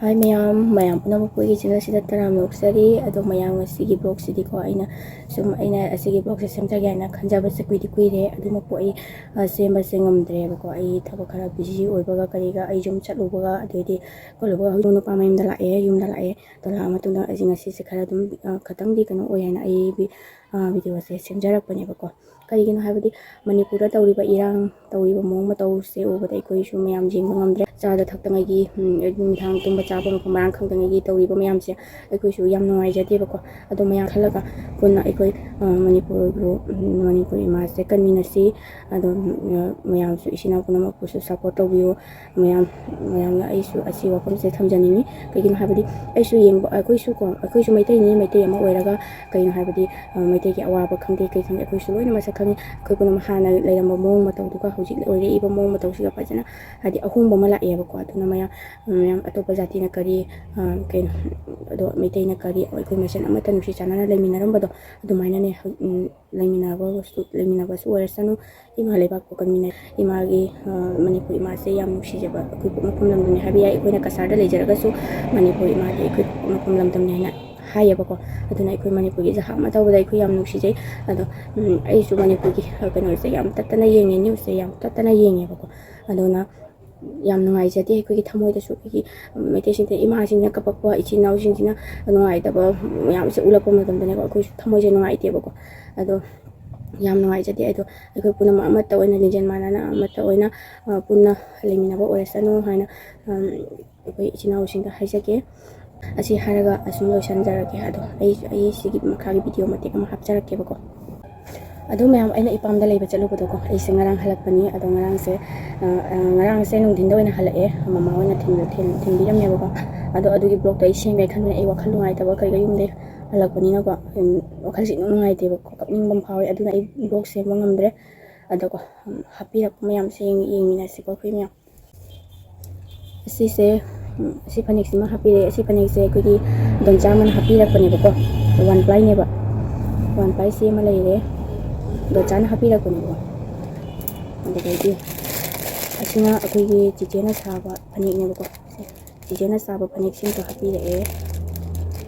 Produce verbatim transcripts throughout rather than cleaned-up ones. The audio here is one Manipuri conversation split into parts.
ꯍꯥꯏ ꯃꯌꯥꯝ, ꯃꯌꯥꯝ ꯄꯨꯝꯅꯃꯛꯄꯨ ꯑꯩꯒꯤ ꯆꯦꯅꯦꯜꯁꯤꯗ ꯇꯔꯥꯝꯅ ꯑꯣꯛꯆꯔꯤ꯫ ꯑꯗꯣ ꯃꯌꯥꯝ, ꯉꯁꯤꯒꯤ ꯕ꯭ꯂꯣꯛꯁꯤꯗꯤꯀꯣ, ꯑꯩꯅ ꯁꯨꯝ, ꯑꯩꯅ ꯑꯁꯤꯒꯤ ꯕ꯭ꯂꯣꯛꯁꯦ ꯁꯦꯝꯖꯒꯦ ꯍꯥꯏꯅ ꯈꯟꯖꯕꯁꯦ ꯀꯨꯏꯗꯤ ꯀꯨꯏꯔꯦ꯫ ꯑꯗꯨꯃꯛꯄꯨ ꯑꯩ, ꯑ, ꯁꯦꯝꯕꯁꯦ ꯉꯝꯗ꯭ꯔꯦꯕꯀꯣ꯫ ꯑꯩ ꯊꯕꯛ ꯈꯔ ꯕꯤꯖꯤ ꯑꯣꯏꯕꯒ ꯀꯔꯤꯒ, ꯑꯩ ꯌꯨꯝ ꯆꯠꯂꯨꯕꯒ, ꯑꯗꯩꯗꯤ ꯈꯣꯠꯂꯨꯕꯒ, ꯍꯧꯖꯤꯛ ꯅꯨꯄꯥ ꯃꯌꯨꯝꯗ ꯂꯥꯛꯑꯦ꯫ ꯌꯨꯝꯗ ꯂꯥꯛꯑꯦ, ꯑꯗꯣ ꯂꯥꯛꯑ ꯃꯇꯨꯡꯗ ꯑꯩꯁꯦ ꯉꯁꯤꯁꯦ ꯈꯔ ꯑꯗꯨꯝ, ꯑ, ꯈꯇꯪꯗꯤ ꯀꯩꯅꯣ ꯑꯣꯏ ꯍꯥꯏꯅ ꯑꯩ ꯚꯤ-, ꯑ, ꯚꯤꯗꯤꯑꯣꯁꯦ ꯁꯦꯝꯖꯔꯛꯄꯅꯦꯕꯀꯣ꯫ ꯀꯔꯤꯒꯤꯅꯣ ꯍꯥꯏꯕꯗꯤ ꯃꯅꯤꯄꯨꯔꯗ ꯇꯧꯔꯤꯕ ꯏꯔꯥꯡ, ꯇꯧꯔꯤꯕ ꯃꯑꯣꯡ ꯃꯇꯧꯁꯦ ꯎꯕꯗ ꯑꯩꯈꯣꯏꯁꯨ ꯃꯌꯥꯝ ꯌꯦꯡꯕ ꯉꯝꯗ꯭ꯔꯦ꯫ ꯆꯥꯗ ꯊꯛꯇꯉꯩꯒꯤ, ꯎꯝ, ꯅꯨꯃꯤꯗꯥꯡ ꯇꯨꯝꯕ ꯆꯥꯕ ꯃꯐꯝ ꯃꯔꯥꯡ ꯈꯪꯗꯉꯩꯒꯤ ꯇꯧꯔꯤꯕ ꯃꯌꯥꯝꯁꯦ ꯑꯩꯈꯣꯏꯁꯨ ꯌꯥꯝ ꯅꯨꯡꯉꯥꯏꯖꯗꯦꯕꯀꯣ꯫ ꯑꯗꯣ ꯃꯌꯥꯝ ꯈꯜꯂꯒ ꯄꯨꯟꯅ ꯑꯩꯈꯣꯏ, ꯑ, ꯃꯅꯤꯄꯨꯔꯕꯨ, ꯎꯝ, ꯃꯅꯤꯄꯨꯔ ꯏꯃꯥꯁꯦ ꯀꯟꯃꯤꯟꯅꯁꯤ꯫ ꯑꯗꯣ, ꯎꯝ, ꯃꯌꯥꯝꯁꯨ, ꯏꯆꯤꯟ ꯏꯅꯥꯎ ꯄꯨꯝꯅꯃꯛꯄꯨꯁꯨ ꯁꯞꯄꯣꯔꯠ ꯇꯧꯕꯤꯌꯨ꯫ ꯃꯌꯥꯝ, ꯃꯌꯥꯝꯅ ꯑꯩꯁꯨ ꯑꯁꯤ ꯋꯥꯐꯝꯁꯦ ꯊꯝꯖꯅꯤꯡꯉꯤ꯫ ꯀꯩꯒꯤꯅꯣ ꯍꯥꯏꯕꯗꯤ ꯑꯩꯁꯨ ꯌꯦꯡꯕ, ꯑꯩꯈꯣꯏꯁꯨ ꯀꯣ, ꯑꯩꯈꯣꯏꯁꯨ ꯃꯩꯇꯩꯅꯤ, ꯃꯩꯇꯩ ꯑꯃ ꯑꯣꯏꯔꯒ, ꯀꯩꯅꯣ ꯍꯥꯏꯕꯗꯤ, ꯑ, ꯃꯩꯇꯩꯒꯤ ꯑꯋꯥꯕ ꯈꯪꯗꯦ, ꯀꯩ ꯈꯪꯗꯦ, ꯑꯩꯈꯣꯏꯁꯨ ꯂꯣꯏꯅ ꯃꯁꯛ ꯈꯪꯉꯤ꯫ ꯑꯩꯈꯣꯏ ꯄꯨꯝꯅꯃꯛ ꯍꯥꯟꯅ ꯂꯩꯔꯝꯕ ꯃꯑꯣꯡ ꯃꯇꯧꯗꯨꯒ ꯍꯧꯖꯤꯛ ꯑꯣꯏꯔꯛꯏꯕ ꯃꯑꯣꯡ ꯃꯇꯧꯁꯤꯒ ꯐꯖꯅ, ꯍꯥꯏꯗꯤ, ꯑꯍꯣꯡꯕ ꯑꯃ ꯂꯥꯛꯑꯦꯕꯀꯣ꯫ ꯑꯗꯨꯅ ꯃꯌꯥꯝ, ꯃꯌꯥꯝ ꯑꯇꯣꯞꯄ ꯖꯥꯇꯤꯅ ꯀꯔꯤ, ꯑ, ꯀꯩꯅꯣ, ꯑꯗꯣ ꯃꯩꯇꯩꯅ ꯀꯔꯤ, ꯑꯩꯈꯣꯏ ꯃꯁꯦꯟ ꯑꯃꯠꯇ ꯅꯨꯡꯁꯤ ꯆꯥꯟꯅꯅ ꯂꯩꯃꯤꯟꯅꯔꯝꯕꯗꯣ ꯑꯗꯨꯃꯥꯏꯅꯅꯦ, ꯍꯧ-, ꯎꯝ, ꯂꯩꯃꯤꯟꯅꯕꯁꯨ, ꯂꯩꯃꯤꯟꯅꯕꯁꯨ ꯑꯣꯏꯔꯁꯅꯨ꯫ ꯏꯃꯥ ꯂꯩꯕꯥꯛꯄꯨ ꯀꯟꯃꯤꯟꯅꯩ꯫ ꯏꯃꯥꯒꯤ, ꯑ, ꯃꯅꯤꯄꯨꯔ ꯏꯃꯥꯁꯦ ꯌꯥꯝ ꯅꯨꯡꯁꯤꯖꯕ ꯑꯩꯈꯣꯏ ꯄꯣꯛꯅꯐꯝ ꯂꯝꯗꯝꯅꯤ ꯍꯥꯏꯕ ꯌꯥꯏ꯫ ꯑꯩꯈꯣꯏꯅ ꯀꯁꯥꯔꯗ ꯂꯩꯖꯔꯒꯁꯨ ꯃꯅꯤꯄꯨꯔ ꯏꯃꯥꯗꯤ ꯑꯩꯈꯣꯏ ꯄꯣꯛꯅꯐꯝ ꯂꯝꯗꯝꯅꯤ ꯍꯥꯏꯅ ꯍꯥꯏꯌꯦꯕꯀꯣ꯫ ꯑꯗꯨꯅ ꯑꯩꯈꯣꯏ ꯃꯅꯤꯄꯨꯔꯒꯤ ꯖꯍꯥ ꯑꯃ ꯇꯧꯕꯗ ꯑꯩꯈꯣꯏ ꯌꯥꯝ ꯅꯨꯡꯁꯤꯖꯩ꯫ ꯑꯗꯣ, ꯎꯝ, ꯑꯩꯁꯨ ꯃꯅꯤꯄꯨꯔꯒꯤ, ꯑ, ꯀꯩꯅꯣꯁꯦ ꯌꯥꯝ ꯇꯠꯇꯅ ꯌꯦꯡꯉꯦ, ꯅ꯭ꯌꯨꯁꯁꯦ ꯌꯥꯝ ꯇꯠꯇꯅ ꯌꯦꯡꯉꯦꯕꯀꯣ꯫ ꯑꯗꯨꯅ ꯌꯥꯝ ꯅꯨꯡꯉꯥꯏꯖꯗꯦ ꯑꯩꯈꯣꯏꯒꯤ ꯊꯃꯣꯏꯗꯁꯨ, ꯑꯩꯈꯣꯏꯒꯤ ꯃꯩꯇꯩꯁꯤꯡꯗ ꯏꯃꯥꯁꯤꯡꯅ ꯀꯞꯄꯛꯄ, ꯏꯆꯤꯟ ꯏꯅꯥꯎꯁꯤꯡꯁꯤꯅ ꯅꯨꯡꯉꯥꯏꯇꯕ ꯃꯌꯥꯝꯁꯦ ꯎꯠꯂꯛꯄ ꯃꯇꯝꯗꯅꯦꯀꯣ, ꯑꯩꯈꯣꯏꯁꯨ ꯊꯃꯣꯏꯁꯦ ꯅꯨꯡꯉꯥꯏꯇꯦꯕꯀꯣ꯫ ꯑꯗꯣ ꯌꯥꯝ ꯅꯨꯡꯉꯥꯏꯖꯗꯦ꯫ ꯑꯗꯣ ꯑꯩꯈꯣꯏ ꯄꯨꯝꯅꯃꯛ ꯑꯃꯠꯇ ꯑꯣꯏꯅ, ꯂꯤꯡꯖꯦꯜ ꯃꯥꯟꯅꯅ ꯑꯃꯠꯇ ꯑꯣꯏꯅ, ꯑ, ꯄꯨꯟꯅ ꯂꯩꯃꯤꯟꯅꯕ ꯑꯣꯏꯔꯁꯅꯨ ꯍꯥꯏꯅ, ꯑꯝ, ꯑꯩꯈꯣꯏ ꯏꯆꯤꯟ ꯏꯅꯥꯎꯁꯤꯡꯗ ꯍꯥꯏꯖꯒꯦ꯫ ꯑꯁꯤ ꯍꯥꯏꯔꯒ ꯑꯁꯨꯝ ꯂꯣꯏꯁꯤꯟꯖꯔꯒꯦ꯫ ꯑꯗꯣ ꯑꯩ, ꯑꯩ ꯁꯤꯒꯤ ꯃꯈꯥꯒꯤ ꯚꯤꯗꯤꯑꯣ ꯃꯇꯦꯛ ꯑꯃ ꯍꯥꯞꯆꯔꯛꯀꯦꯕꯀꯣ꯫ ꯑꯗꯣ ꯃꯌꯥꯝ, ꯑꯩꯅ ꯏꯄꯥꯝꯗ ꯂꯩꯕ ꯆꯠꯂꯨꯕꯗꯣꯀꯣ, ꯑꯩꯁꯦ ꯉꯔꯥꯡ ꯍꯜꯂꯛꯄꯅꯤ꯫ ꯑꯗꯣ ꯉꯔꯥꯡꯁꯦ, ꯑ, ꯑ, ꯉꯔꯥꯡꯁꯦ ꯅꯨꯡꯊꯤꯟꯗ ꯑꯣꯏꯅ ꯍꯜꯂꯛꯑꯦ, ꯃꯃꯥ ꯍꯣꯏꯅ ꯊꯤꯟ-, ꯊꯤꯟ-, ꯊꯤꯟꯕꯤꯔꯝꯃꯦꯕꯀꯣ꯫ ꯑꯗꯣ ꯑꯗꯨꯒꯤ ꯕ꯭ꯂꯣꯛꯇꯣ ꯑꯩ ꯁꯦꯝꯒꯦ ꯈꯟꯕꯅꯦ꯫ ꯑꯩ ꯋꯥꯈꯜ ꯅꯨꯡꯉꯥꯏꯇꯕ ꯀꯩꯒ ꯌꯨꯝꯗꯩ ꯍꯜꯂꯛꯄꯅꯤꯅꯀꯣ, ꯎꯝ, ꯋꯥꯈꯜꯁꯦ ꯏꯅꯨꯡ ꯅꯨꯡꯉꯥꯏꯇꯦꯕꯀꯣ, ꯀꯞꯅꯤꯡꯕ ꯑꯃ ꯐꯥꯎꯋꯦ꯫ ꯑꯗꯨꯅ ꯑꯩ ꯕ꯭ꯂꯣꯛ ꯁꯦꯝꯕ ꯉꯝꯗ꯭ꯔꯦ꯫ ꯑꯗꯣꯀꯣ, ꯎꯝ, ꯍꯥꯞꯄꯤꯔꯛꯄ ꯃꯌꯥꯝꯁꯦ ꯌꯦꯡ-, ꯌꯦꯡꯃꯤꯟꯅꯁꯤꯀꯣ ꯑꯩꯈꯣꯏ ꯃꯌꯥꯝ꯫ ꯑꯁꯤꯁꯦ, ꯎꯝ, ꯑꯁꯤ ꯐꯅꯦꯛꯁꯤꯃ ꯍꯥꯞꯄꯤꯔꯛꯑꯦ꯫ ꯑꯁꯤ ꯐꯅꯦꯛꯁꯦ ꯑꯩꯈꯣꯏꯒꯤ ꯗꯣꯟꯆꯥ ꯑꯃꯅ ꯍꯥꯞꯄꯤꯔꯛꯄꯅꯦꯕꯀꯣ, ꯋꯥꯟ ꯄ꯭ꯂꯥꯏꯅꯦꯕ, ꯋꯥꯟ ꯄ꯭ꯂꯥꯏ ꯁꯤ ꯑꯃ ꯂꯩꯔꯦ, ꯗꯣꯟꯆꯥꯅ ꯍꯥꯞꯄꯤꯔꯛꯄꯅꯦꯕꯀꯣ꯫ ꯑꯗꯨꯗꯩꯗꯤ ꯑꯁꯤꯅ ꯑꯩꯈꯣꯏꯒꯤ ꯆꯤꯆꯦꯅ ꯁꯥꯕ ꯐꯅꯦꯛꯅꯦꯕꯀꯣ꯫ ꯆꯤꯆꯦꯅ ꯆꯥꯕ ꯐꯅꯦꯛꯁꯤꯃꯁꯨ ꯍꯥꯞꯄꯤꯔꯛꯑꯦ꯫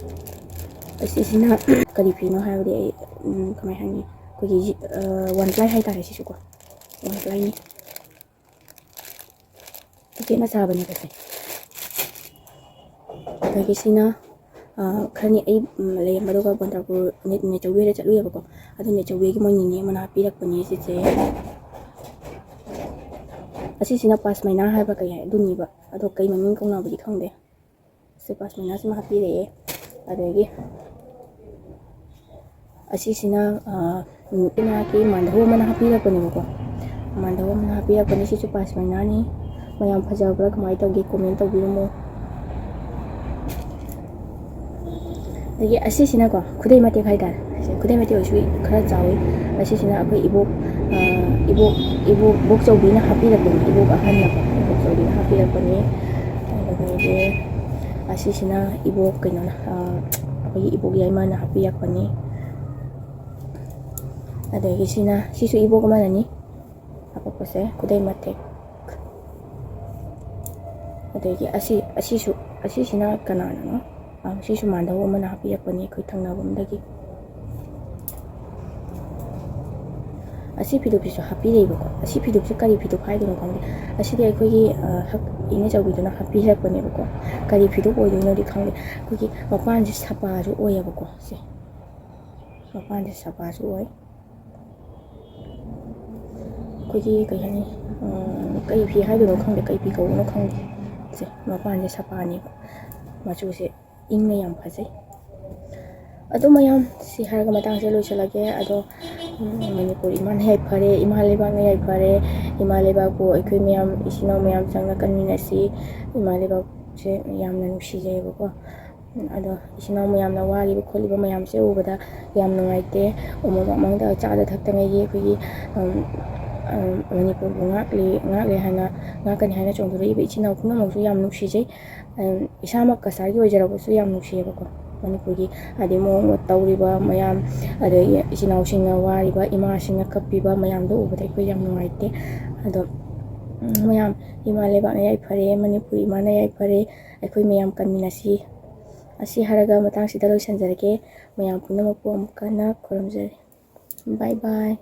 ꯑꯁꯤꯁꯤꯅ ꯀꯔꯤ ꯐꯤꯅꯣ ꯍꯥꯏꯕꯗꯤ ꯑꯩ, ꯎꯝ, ꯀꯃꯥꯏ ꯍꯥꯏꯅꯤ, ꯑꯩꯈꯣꯏꯒꯤ ꯖꯤ-, ꯑ, ꯋꯥꯟ ꯄ꯭ꯂꯥꯏ ꯍꯥꯏꯇꯥꯔꯦ ꯁꯤꯁꯨꯀꯣ, ꯋꯥꯟ ꯄ꯭ꯂꯥꯏꯅꯤ꯫ ꯆꯤꯆꯦꯅ ꯁꯥꯕꯅꯦꯕ ꯁꯦ꯫ ꯑꯗꯒꯤ ꯁꯤꯅ, ꯑ, ꯈꯔꯅꯤ ꯑꯩ, ꯎꯝ, ꯂꯩꯔꯝꯕꯗꯨꯒ ꯕꯣꯟꯗꯥꯄꯨꯔ ꯅꯦ-, ꯅꯦꯆꯧꯕꯤ ꯍꯣꯏꯗ ꯆꯠꯂꯨꯏꯌꯦꯕꯀꯣ꯫ ꯑꯗꯨ ꯅꯦꯆꯧꯕꯤꯒꯤ ꯃꯣꯏ ꯅꯤꯅꯦ ꯑꯃꯅ ꯍꯥꯞꯄꯤꯔꯛꯄꯅꯦ ꯁꯤꯁꯦ꯫ ꯑꯁꯤꯁꯤꯅ ꯄꯥꯁ ꯃꯩꯅꯥ ꯍꯥꯏꯕ ꯀꯩ ꯍꯥꯏ ꯑꯗꯨꯅꯤꯕ꯫ ꯑꯗꯣ ꯀꯩ ꯃꯃꯤꯡ ꯀꯧꯅꯕꯗꯤ ꯈꯪꯗꯦ꯫ ꯁꯤ ꯄꯥꯁꯃꯤꯅꯥꯁꯤꯃ ꯍꯥꯞꯄꯤꯔꯛꯑꯦ꯫ ꯑꯗꯒꯤ ꯑꯁꯤꯁꯤꯅ, ꯑ, ꯏꯅꯥꯛꯀꯤ ꯃꯥꯟꯙꯧ ꯑꯃꯅ ꯍꯥꯞꯄꯤꯔꯛꯄꯅꯦꯕꯀꯣ꯫ ꯃꯥꯟꯙꯧ ꯑꯃꯅ ꯍꯥꯞꯄꯤꯔꯛꯄꯅꯦ꯫ ꯁꯤꯁꯨ ꯄꯥꯁꯃꯤꯅꯥꯅꯤ꯫ ꯃꯌꯥꯝ ꯐꯖꯕ꯭ꯔꯥ, ꯀꯃꯥꯏꯅ ꯇꯧꯒꯦ, ꯀꯣꯃꯦꯟ ꯇꯧꯕꯤꯔꯝꯃꯣ꯫ ꯑꯗꯒꯤ ꯑꯁꯤꯁꯤꯅꯀꯣ, ꯈꯨꯗꯩ ꯃꯇꯦꯛ ꯍꯥꯏꯇꯥꯔꯦ꯫ ꯁꯤ ꯈꯨꯗꯩ ꯃꯇꯦꯛ ꯑꯣꯏꯔꯁꯨ ꯈꯔ ꯆꯥꯎꯋꯤ꯫ ꯑꯁꯤꯁꯤꯅ ꯑꯩꯈꯣꯏ ꯏꯕꯣꯛ, ꯑ, ꯏꯕꯣꯛ, ꯏꯕꯣꯛ, ꯏꯕꯣꯛꯆꯧꯕꯤꯅ ꯍꯥꯞꯄꯤꯔꯛꯄꯅꯤ꯫ ꯏꯕꯣꯛ ꯑꯍꯟꯅꯀꯣ, ꯏꯕꯣꯛꯆꯧꯕꯤꯅ ꯍꯥꯞꯄꯤꯔꯛꯄꯅꯤ꯫ ꯑꯗꯒꯤ ꯑꯁꯤꯁꯤꯅ ꯏꯕꯣꯛ ꯀꯩꯅꯣꯅ, ꯑ, ꯑꯩꯈꯣꯏꯒꯤ ꯏꯕꯣꯛ ꯌꯥꯏꯃꯅ ꯍꯥꯞꯄꯤꯔꯛꯄꯅꯤ꯫ ꯑꯗꯒꯤ ꯁꯤꯅ, ꯁꯤꯁꯨ ꯏꯕꯣꯛ ꯑꯃꯅꯅꯤ ꯍꯥꯞꯄꯛꯄꯁꯦ, ꯈꯨꯗꯩ ꯃꯇꯦꯛ꯫ ꯑꯗꯒꯤ ꯑꯁꯤ, ꯑꯁꯤꯁꯨ, ꯑꯁꯤꯁꯤꯅ ꯀꯅꯥꯅꯅꯣ? ꯑ, ꯁꯤꯁꯨ ꯃꯥꯟꯙꯧ ꯑꯃꯅ ꯍꯥꯞꯄꯤꯔꯛꯄꯅꯤ ꯑꯩꯈꯣꯏ ꯊꯪꯅꯕ ꯑꯃꯗꯒꯤ꯫ ꯑꯁꯤ ꯐꯤꯗꯨꯞꯁꯤꯁꯨ ꯍꯥꯞꯄꯤꯔꯛꯏꯕꯀꯣ꯫ ꯑꯁꯤ ꯐꯤꯗꯨꯞꯁꯦ ꯀꯔꯤ ꯐꯤꯗꯨꯞ ꯍꯥꯏꯗꯣꯏꯅꯣ ꯈꯪꯗꯦ꯫ ꯑꯁꯤꯗꯤ ꯑꯩꯈꯣꯏꯒꯤ, ꯑ, ꯍꯛ-, ꯏꯅꯦꯆꯧꯕꯤꯗꯨꯅ ꯍꯥꯞꯄꯤꯔꯛꯄꯅꯦꯕꯀꯣ꯫ ꯀꯔꯤ ꯐꯤꯗꯨꯞ ꯑꯣꯏꯗꯣꯏꯅꯣꯗꯤ ꯈꯪꯗꯦ꯫ ꯑꯩꯈꯣꯏꯒꯤ ꯃꯄꯥꯟꯁꯦ ꯁꯄꯥꯁꯨ ꯑꯣꯏꯌꯦꯕꯀꯣ꯫ ꯁꯦ, ꯃꯄꯥꯟꯁꯦ ꯁꯄꯥꯁꯨ ꯑꯣꯏ꯫ ꯑꯩꯈꯣꯏꯒꯤ ꯀꯩ ꯍꯥꯏꯅꯤ, ꯎꯝ, ꯀꯩ ꯐꯤ ꯍꯥꯏꯗꯣꯏꯅꯣ ꯈꯪꯗꯦ, ꯀꯩ ꯐꯤ ꯀꯧꯕꯅꯣ ꯈꯪꯗꯦ꯫ ꯁꯦ, ꯃꯄꯥꯟꯁꯦ ꯁꯄꯥꯅꯦꯕ꯫ ꯃꯆꯨꯁꯦ ꯏꯪꯅ ꯌꯥꯝ ꯐꯖꯩ꯫ ꯑꯗꯣ ꯃꯌꯥꯝ, ꯁꯤ ꯍꯥꯏꯔꯒ ꯃꯇꯥꯡꯁꯦ ꯂꯣꯏꯁꯤꯜꯂꯒꯦ꯫ ꯑꯗꯣ, ꯎꯝ, ꯃꯅꯤꯄꯨꯔ ꯏꯃꯥꯅ ꯌꯥꯏꯐꯔꯦ, ꯏꯃꯥ ꯂꯩꯕꯥꯛꯅ ꯌꯥꯏꯐꯔꯦ꯫ ꯏꯃꯥ ꯂꯩꯕꯥꯛꯄꯨ ꯑꯩꯈꯣꯏ ꯃꯌꯥꯝ, ꯏꯆꯤꯟ ꯏꯅꯥꯎ ꯃꯌꯥꯝ ꯆꯪꯅ ꯀꯟꯃꯤꯟꯅꯁꯤ꯫ ꯏꯃꯥ ꯂꯩꯕꯥꯛꯁꯦ ꯌꯥꯝꯅ ꯅꯨꯡꯁꯤꯖꯩꯌꯦꯕꯀꯣ꯫ ꯑꯗꯣ ꯏꯆꯤꯟ ꯏꯅꯥꯎ ꯃꯌꯥꯝꯅ ꯋꯥꯔꯤꯕ ꯈꯣꯠꯂꯤꯕ ꯃꯌꯥꯝꯁꯦ ꯎꯕꯗ ꯌꯥꯝ ꯅꯨꯡꯉꯥꯏꯇꯦ꯫ ꯎꯃꯪ ꯋꯥꯃꯪꯗ ꯆꯥꯗ ꯊꯛꯇꯉꯩꯒꯤ ꯑꯩꯈꯣꯏꯒꯤ, ꯎꯝ, ꯎꯝ, ꯃꯅꯤꯄꯨꯔꯕꯨ ꯉꯥꯛꯂꯤ, ꯉꯥꯛꯂꯤ ꯍꯥꯏꯅ, ꯉꯥꯛꯀꯅꯤ ꯍꯥꯏꯅ ꯆꯣꯡꯊꯣꯔꯛꯏꯕ ꯏꯆꯤꯟ ꯏꯅꯥꯎ ꯄꯨꯝꯅꯃꯛꯁꯨ ꯌꯥꯝ ꯅꯨꯡꯁꯤꯖꯩ꯫ ꯎꯝ, ꯏꯁꯥꯃꯛ ꯀꯁꯥꯔꯒꯤ ꯑꯣꯏꯖꯔꯕꯁꯨ ꯌꯥꯝ ꯅꯨꯡꯁꯤꯌꯦꯕꯀꯣ꯫ ꯃꯅꯤꯄꯨꯔꯒꯤ ꯍꯥꯏꯗꯤ ꯃꯑꯣꯡ ꯃꯇꯧ ꯇꯧꯔꯤꯕ ꯃꯌꯥꯝ, ꯑꯗꯒꯤ ꯏꯆꯤꯟ ꯏꯅꯥꯎꯁꯤꯡꯅ ꯋꯥꯔꯤꯕ, ꯏꯃꯥꯁꯤꯡꯅ ꯀꯞꯄꯤꯕ ꯃꯌꯥꯝꯗꯣ ꯎꯕꯗ ꯑꯩꯈꯣꯏ ꯌꯥꯝ ꯅꯨꯡꯉꯥꯏꯇꯦ꯫ ꯑꯗꯣ ꯎꯝ, ꯃꯌꯥꯝ, ꯏꯃꯥ ꯂꯩꯕꯥꯛꯅ ꯌꯥꯏꯐꯔꯦ, ꯃꯅꯤꯄꯨꯔ ꯏꯃꯥꯅ ꯌꯥꯏꯐꯔꯦ, ꯑꯩꯈꯣꯏ ꯃꯌꯥꯝ ꯀꯟꯃꯤꯟꯅꯁꯤ꯫ ꯑꯁꯤ ꯍꯥꯏꯔꯒ ꯃꯇꯥꯡꯁꯤꯗ ꯂꯣꯏꯁꯤꯟꯖꯔꯒꯦ꯫ ꯃꯌꯥꯝ ꯄꯨꯝꯅꯃꯛꯄꯨ ꯑꯃꯨꯛ ꯍꯟꯅ ꯈꯨꯔꯨꯝꯖꯔꯤ꯫ Bye bye꯫